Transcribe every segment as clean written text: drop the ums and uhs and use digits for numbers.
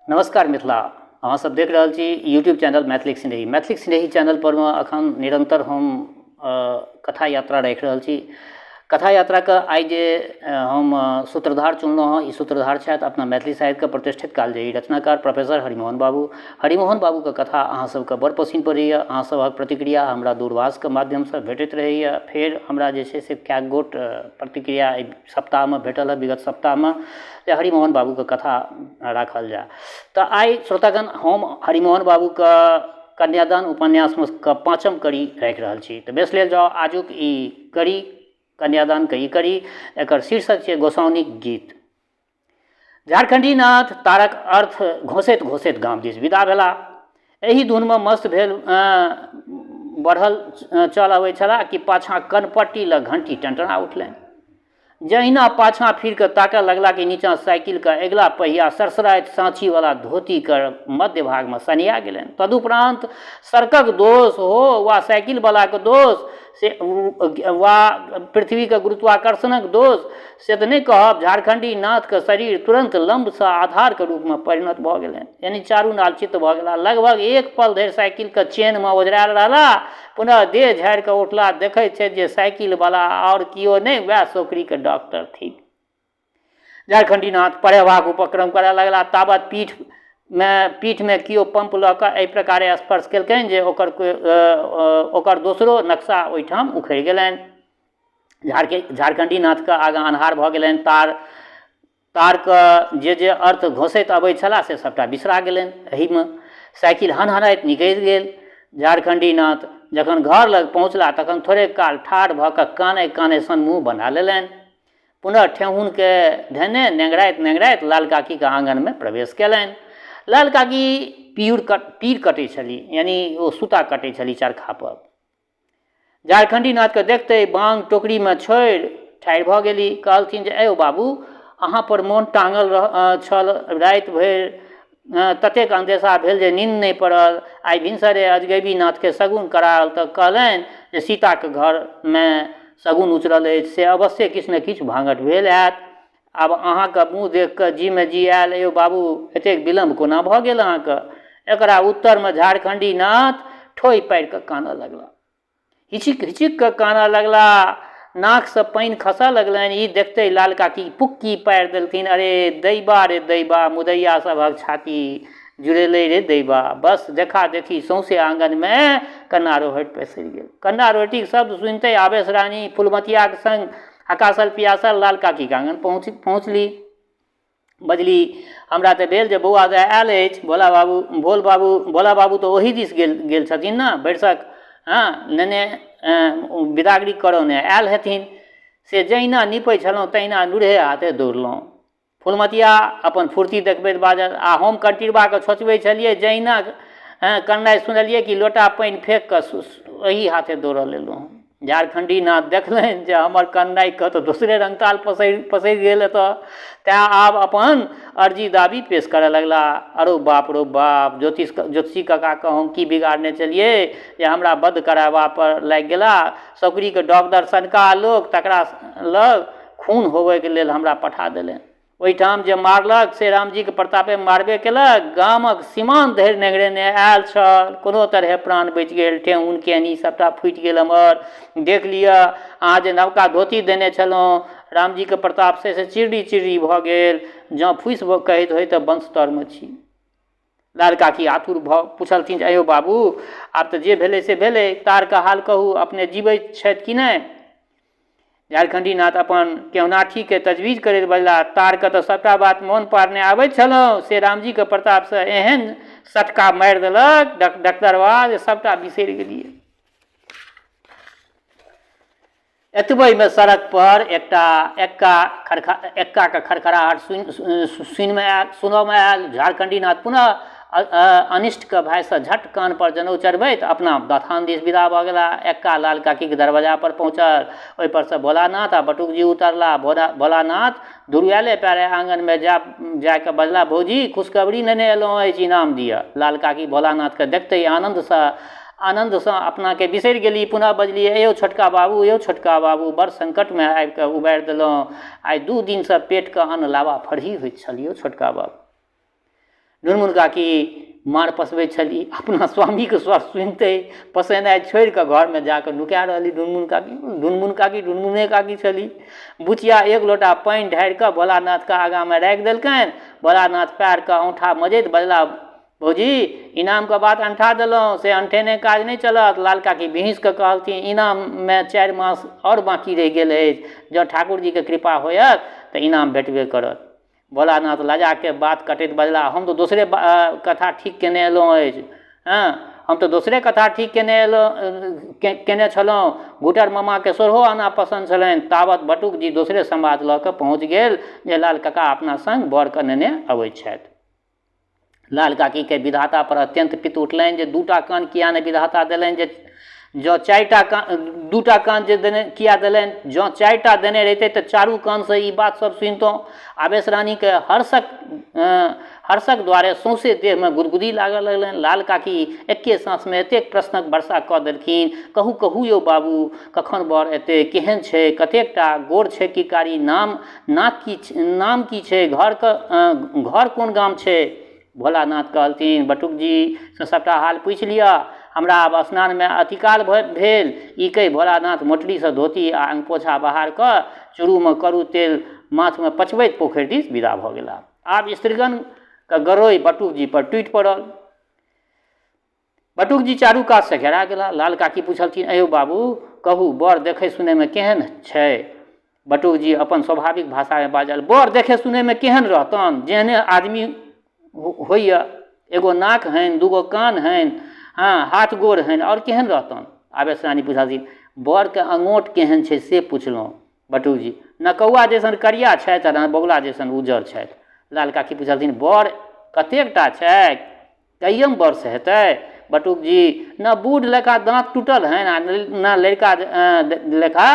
नमस्कार मिथिला, अहाँ सब देख रहल छी यूट्यूब चैनल मैथिलीक स्नेही। मैथिलीक स्नेही चैनल पर मे अखन निरंतर हम कथा यात्रा राखि रहल छी। कथा यात्राके आइ जे हम सूत्रधार चुनलहुँ हँ, ई सूत्रधार छथि अपना मैथिली साहित्यके प्रतिष्ठित कालजयी रचनाकार प्रोफेसर हरिमोहन बाबू। हरिमोहन बाबूके कथा अहाँ सबके बड़ पसिन पड़ैए। अहाँ सबहक प्रतिक्रिया हमरा दूरभाषके माध्यमसँ भेटैत रहैए। फेर हमरा जे छै से कएक गोट प्रतिक्रिया एहि सप्ताहमे भेटल हँ, विगत सप्ताहमे, जे हरिमोहन बाबूके कथा राखल जाय। तऽ आइ श्रोतागण हम हरिमोहन बाबूके कन्यादान उपन्यासमे के पाँचम कड़ी राखि रहल छी। तऽ बेस लेल जाउ आजुक ई कड़ी, कन्यादानके ई कड़ी, एकर शीर्षक छै गोसाउनिक गीत। झारखण्डी नाथ तारक अर्थ घोसैत घोसैत गाम दिस विदा भेला। एहि धुनमे मस्त भेल बढ़ल चल अबै छलाह कि पाछाँ कनपट्टी लग घण्टी टनटना उठलनि। जहिना पाछाँ फिर कऽ ताकऽ लगला कि नीचाँ साइकिलके अगिला पहिया सरसराइत साँचीवला धोतीके मध्य भागमे सनिया गेलनि। तदुपरान्त सड़कक दोष हो वा साइकिलवलाके दोष से वा पृथ्वीके गुरुत्वाकर्षणक दोष से तऽ नहि कहब, झारखण्डी नाथके शरीर तुरन्त लम्बसँ आधारके रूपमे परिणत भऽ गेलनि, यानी चारू नाल चित्त भऽ गेला। लगभग एक पल धरि साइकिलके चेनमे ओझरायल रहला, पुनः देह झाड़ि कऽ उठला, देखैत छथि जे साइकिलवला आओर केओ नहि, वएह सौकरीके डॉक्टर थिक। झारखण्डीनाथ पढ़ेबाक उपक्रम करय लगला, ताबत पीठमे केओ पम्प लऽ कऽ एहि प्रकारे स्पर्श केलकनि जे ओकर ओकर दोसरो नक्शा ओहिठाम उखड़ि गेलनि। झारखण्डीनाथके आगाँ अन्हार भऽ गेलनि। तारके जे जे अर्थ घोसैत अबै छलाह से सभटा बिसरा गेलनि। एहिमे साइकिल हनहनाइत निकलि गेल। झारखण्डीनाथ जखन घर लग पहुँचला तखन थोड़ेक काल ठाढ़ भऽ कऽ कानय कानय सन मुँह बना लेलनि। पुनः ठेहुनके धेने नेङ्गराइत नेङ्गराइत लाल काकीके आङनमे प्रवेश कयलनि। लाल काकी पीर पीर कटै छली, यानी ओ सूता कटै छली चरखापर। झारखण्डी नाथके देखते बाङ टोकरीमे छोड़ि ठाढ़ि भऽ गेली। कहलथिन जे अयौ बाबू, अहाँ पर मोन टाँगल रह छल, राति भरि ततेक अन्देशा भेल जे निन्न नहि पड़ल। आइ भिनसरे अजगैबी नाथके शगुन कराओल तऽ कहलनि जे सीताके घरमे शगुन उचरल अछि, से अवश्ये किछु ने किछु भाँगठ भेल हैत। आब अहाँके मुँह देखि कऽ जीमे जी आयल। यौ बाबू, एतेक विलम्ब कोना भऽ गेल अहाँके? एकरा उत्तरमे झारखण्डी नाथ ठोहि पारि कऽ कानऽ लगला। हिचकि हिचकि कऽ कानऽ लगला, नाकसँ पानि खसऽ लगलनि। ई देखते लाल काकी पुक्की पारि देलथिन, अरे दैबा रे दैबा, मुदैया सभक छाती जुड़ेलै रे दैबा। बस देखा देखी सौंसे आँगनमे कन्नारोहटि पसरि गेल। कन्नारोहटिक शब्द सुनिते आवेश रानी फुलमतियाक संग हकासल पियासल लाल काकीक आँगन पहुँचली। बजली, हमरा तऽ भेल जे बौआ दाइ आयल अछि, भोला बाबू, भोल बाबू, भोला बाबू तऽ ओही दिस गेल गेल छथिन ने, भरिसक हँ नेने बिदागरी करौने आयल हेथिन। से जहिना नीपै छलहुँ तहिना नूरहे हाथे दौड़लहुँ। फुलमतिया अपन फुर्ती देखबैत बाजल, आ हम कंटिरबाके छोचबै छलियै, जहिना कननाइ सुनलियै कि लोटा पानि फेक कऽ ओही हाथे दौड़ल एलहुँ। झारखण्डी नाथ देखलनि जे हमर कननाइके तऽ दोसरे रङ्गताल पसरि पसरि गेल एतऽ, तैँ आब अपन अर्जी दाबी पेश करऽ लगला। अरौ बाप रौ बाप, ज्योतिष ज्योतिषी काकाके हम की बिगाड़ने छलियै जे हमरा बध कराबऽपर लागि गेला। सौकरीके डॉक्टर सनका लोक तकरा लग खून होबयके लेल हमरा पठा देलनि। ओहिठाम जे मारलक से रामजीके प्रतापे मारबे केलक, गामक सीमान धरि नेङ्गरेने आयल छल। कोनो तरहे प्राण बचि गेल, ठेहुन केहनी सभटा फूटि गेल हमर। देख लिअ, अहाँ जे नवका धोती देने छलहुँ रामजीके प्रतापसँ से चिर्री चिर्री भऽ गेल। जँ फूसि कहैत होइ तऽ वंश तरमे छी। लाल काकी आतुर भऽ पुछलथिन जे अयौ बाबू, आब तऽ जे भेलै से भेलै, तारके हाल कहू, अपने जीबैत छथि कि नहि? झारखण्डी नाथ अपन केहुनाठीके तजवीज करैत बजलाह, तारके तऽ सभटा बात मोन पाड़ने आबैत छलहुँ, से रामजीके प्रतापसँ एहन सटका मारि देलक डॉक्टरबा जे सभटा बिसरि गेलियै। एतबहिमे सड़कपर एकटा एक्का खड़खा एक्काके खड़खड़ाहट सुनि सुनिमे आयल सुनऽमे आयल। झारखण्डीनाथ पुनः अनिष्टके भयसँ झट कानपर जनउ चढ़बैत अपना बथान दिस विदा भऽ गेला। एक्का लाल काकीके दरवाजापर पहुँचल। ओहिपरसँ भोलानाथ आ बटुकजी उतरला। भोलानाथ धुरुआएले पयरे आँगनमे जा जाकऽ बजला, भौजी, खुशखबरी नेने अयलहुँ अछि, इनाम दिअ। लाल काकी भोलानाथके देखते आनन्दसँ अपनाके बिसरि गेली। पुनः बजली, यौ छोटका बाबू, यौ छोटका बाबू, बड़ संकटमे आबिकऽ उबारि देलहुँ। आइ 2 दिनसँ पेटके अन्न लाबा फरही होइत छल यौ छोटका बाबू। ढुनमुन काकी मार पसबै छली। अपना स्वामीके स्वर सुनिते पसेनाइ छोड़ि कऽ घरमे जा कऽ नुका रहली ढुनमुन काकी। ढुनमुन काकी ढुनमुने काकी छली। बुचिया एक लोटा पानि ढारि कऽ भोलानाथके आगाँमे राखि देलकनि। भोलानाथ पएरके औँठा मजैत बजला, भौजी, इनामके बात अनठा देलहुँ, से अनठेने काज नहि चलत। लाल काकी बिहुँसि कऽ कहलथिन, इनाममे 4 मास आओर बाँकी रहि गेल अछि, जँ ठाकुरजीके कृपा होयत तऽ इनाम भेटबे करत। भोलानाथ लजाके बात कटैत बजला, हम तऽ दोसरे कथा ठीक केने अयलहुँ अछि। हँ, हम तऽ दोसरे कथा ठीक केने अयलहुँ केने छलहुँ। घुटर मामाके 16 आना पसन्द छलनि। तावत बटुक जी दोसरे समाद लऽ कऽ पहुँच गेल जे लाल काका अपना सङ्ग बरके नेने अबै छथि। लाल काकीके विधाता पर अत्यन्त पित्त उठलनि जे 2टा कान किया नहि विधाता देलनि, जे जँ 4टा कान, 2टा कान जे देने किया देलनि, जँ 4टा देने रहितै तऽ चारू कानसँ ई बात सब सुनितहुँ। आवेश रानीके हर्षक द्वारे सौंसे देहमे गुदगुदी लागऽ लगलनि। लाल काकी एक्के साँसमे एतेक प्रश्नक वर्षा कऽ देलखिन, कहू कहू यौ बाबू, कखन बर एतै, केहन छै, कतेकटा गोर छै कि कारी, नाम नाक की नाम की छै, घरके घर कोन गाम छै। भोलानाथ कहलथिन, बटुकजीसँ सभटा हाल पूछि लिअ, हमरा आब स्नानमे अतिकाल भेल। ई कहि भोलानाथ मोटरीसँ धोती आ अंगपोछा बहार कऽ चूरूमे करू तेल माथमे पचबैत पोखरि दिस विदा भऽ गेलाह। आब स्त्रीगणके गरोइ बटुकजी पर टूटि पड़ल। बटुकजी चारू कातसँ घेरा गेला। लाल काकी पुछलथिन, अयौ बाबू, कहू बर देखै सुनैमे केहन छै? बटुकजी अपन स्वाभाविक भाषामे बाजल, बर देखै सुनैमे केहन रहतन, जेहने आदमी होइए, एगो नाक हनि, 2 गो कान हनि, हँ, हाथ गोड़ हनि, आओर केहन रहतन? आवेश रानी पुछलथिन, बरके अङोठ केहन छै से पुछलहुँ। बटुकजी, न कौआ जैसन करिया छथि आ न बगुला जैसन उज्जर छथि। लाल काकी पुछलथिन, बर कतेक टा छै, कइयम वर्ष हेतै? बटुकजी, न बूढ़ लेखा दाँत टूटल हनि आ न लड़िका लेखा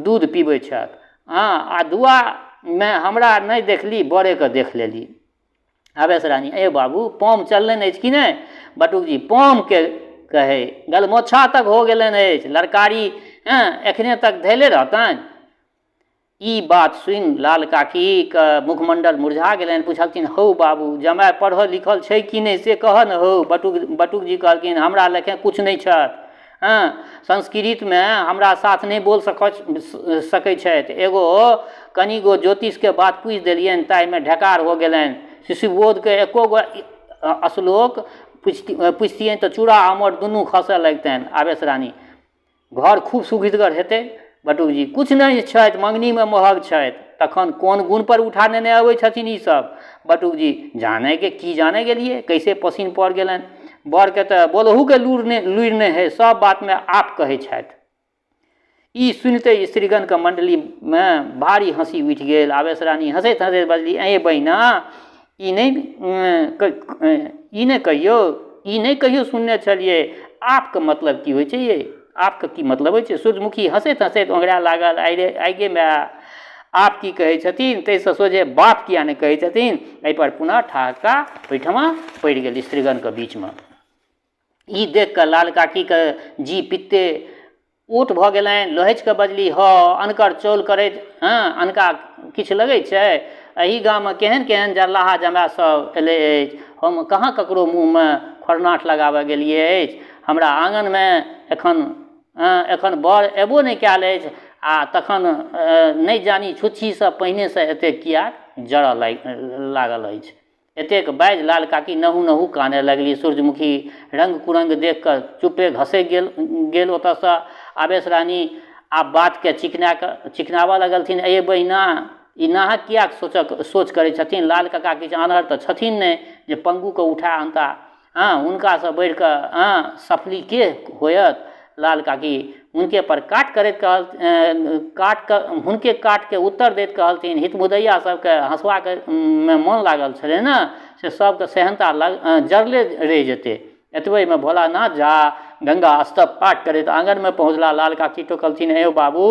दूध पीबै छथि। हँ, आ दुआमे हमरा नहि देखली, बरेके देख लेली। आवेश रानी, ए बाबू, पम चललनि अछि कि नहि? बटुकजी, पमके कहै गलमोछा तक हो गेलनि अछि, लड़कारी हँ एखने तक धैले रहतनि। ई बात सुनि लाल काकीके मुखमण्डल मुरझा गेलनि। पुछलथिन, हौ बाबू, जमाय पढ़ल लिखल छै कि नहि से कहऽ ने हौ। बटुकजी कहलखिन, हमरा लेखे किछु नहि छथि, हँ, संस्कृतमे हमरा साथ नहि बोल सकै छथि। एगो कनिगो ज्योतिषके बात पूछि देलियनि, ताहिमे ढेकार हो गेलनि। शिशुबोधके एको गो श्लोक पुछतियनि तऽ चूड़ा आमर दुनू खसऽ लगितनि। आवेश रानी, घर खूब सुभितगर हेतै? बटुकजी, किछु नहि छथि, मङ्गनीमे महग छथि। तखन कोन गुणपर उठा नेने अबै छथिन ई सब? बटुकजी, जानेके की जाने गेलियै, कैसे पसिन पड़ि गेलनि। बरके तऽ बोलहुके लूरि नहि हइ, सब बातमे आप कहै छथि। ई सुनिते स्त्रीगणके मण्डलीमे भारी हँसी उठि गेल। आवेश रानी हँसैत हँसैत बजली, ऐं बहिना, ई नहि कहियो सुनने छलियै, आपके मतलब की होइ छै यै, आपके की मतलब होइ छै? सूर्यमुखी हँसैत हँसैत ओंघराय लागल, आइ गे माय, आप की कहै छथिन, ताहिसँ सोझे बाप किया नहि कहै छथिन? एहिपर पुनः ठहाका ओहिठमा पड़ि गेल स्त्रीगणके बीचमे। ई देख कऽ लाल काकीके जी पित्ते ओट भऽ गेलनि। लोहछि कऽ बजली, हौ, अनकर चौल करैत हँ अनका किछु लगै छै? एहि गाममे केहन केहन जरलाहा जमाय सब एलै अछि, हम कहाँ ककरो मुँहमे खोरनाठ लगाबऽ गेलियै अछि। हमरा आङनमे एखन बर एबो नहि कयल अछि आ तखन नहि जानि छुच्छीसँ पहिनेसँ एतेक किएक जरऽ लागल अछि। एतेक बाजि लाल काकी नहु नहु कानय लगली। सूर्यमुखी रंग कुरंग देख कऽ चुप्पे घसकि गेल ओतऽसँ। आवेश रानी आब बातके चिकनाबऽ लगलथिन, अये बहिना, ई नाहक किएक सोच करै छथिन? लाल काका किछु आन्हर तऽ छथिन नहि जे पंगुके उठा अनता। हँ, हुनकासँ बढ़ि कऽ हँ सफली के होयत? लाल काकी हुनके पर काट करैत कहल काट कऽ हुनके काटके उत्तर दैत कहलथिन, हित मुदैया सबके हँसबाके मे मोन लागल छलै ने, से सबके सेहन्ता जरले रहि जेतै। एतबेमे भोलानाथ झा गंगा स्तव पाठ करैत आङनमे पहुँचला। लाल काकी टोकलथिन, हे बाबू,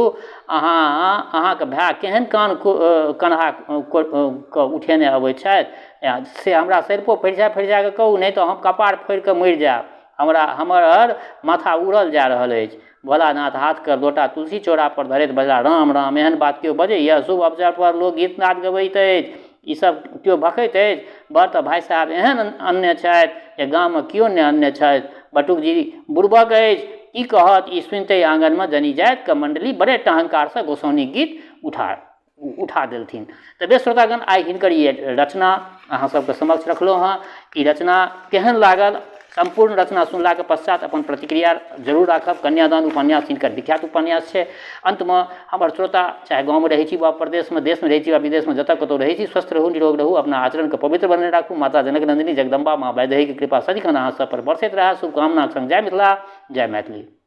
अहाँके भाय केहन कन्हा कऽ उठेने अबै छथि से हमरा सरिपो फरिछा फरिछा कऽ कहू, नहि तऽ हम कपार फोड़ि कऽ मरि जायब। हमर माथा उड़ल जा रहल अछि। भोलानाथ हाथके लोटा तुलसी चौरा पर धरैत बजला, राम राम, एहन बात केओ बजैए? शुभ अवसर पर लोक गीतनाद गबैत अछि, ई सब केओ भखैत अछि? बर तऽ भाइ साहेब एहन अनने छथि जे गाममे केओ नहि अनने छथि। बटुकजी बुड़बक अछि, की कहत? ई सुनितहि आङनमे जनी जातिक मण्डली बड़े टहंकारसँ गोसाउनिक गीत उठा उठा देलथिन। तऽ बेस श्रोतागण, आइ हिनकर ई रचना अहाँ सबके समक्ष रखलहुँ हँ। ई रचना केहन लागल? सम्पूर्ण रचना सुनलाके पश्चात अपन प्रतिक्रिया जरूर राखब। कन्यादान उपन्यास हिनकर विख्यात उपन्यास छै। अन्तमे हमर श्रोता चाहे गाँवमे रहै छी वा परदेशमे, देशमे रहै छी वा विदेशमे, जतऽ कतहु रहै छी, स्वस्थ रहू, निरोग रहू, अपना आचरणके पवित्र बनेने राखू। माता जनक नन्दिनी जगदम्बा माँ वैदेहीके कृपा सदिखन अहाँ सब पर बरसैत रहए। शुभकामनाक सङ्ग जय मिथिला, जय मैथिली।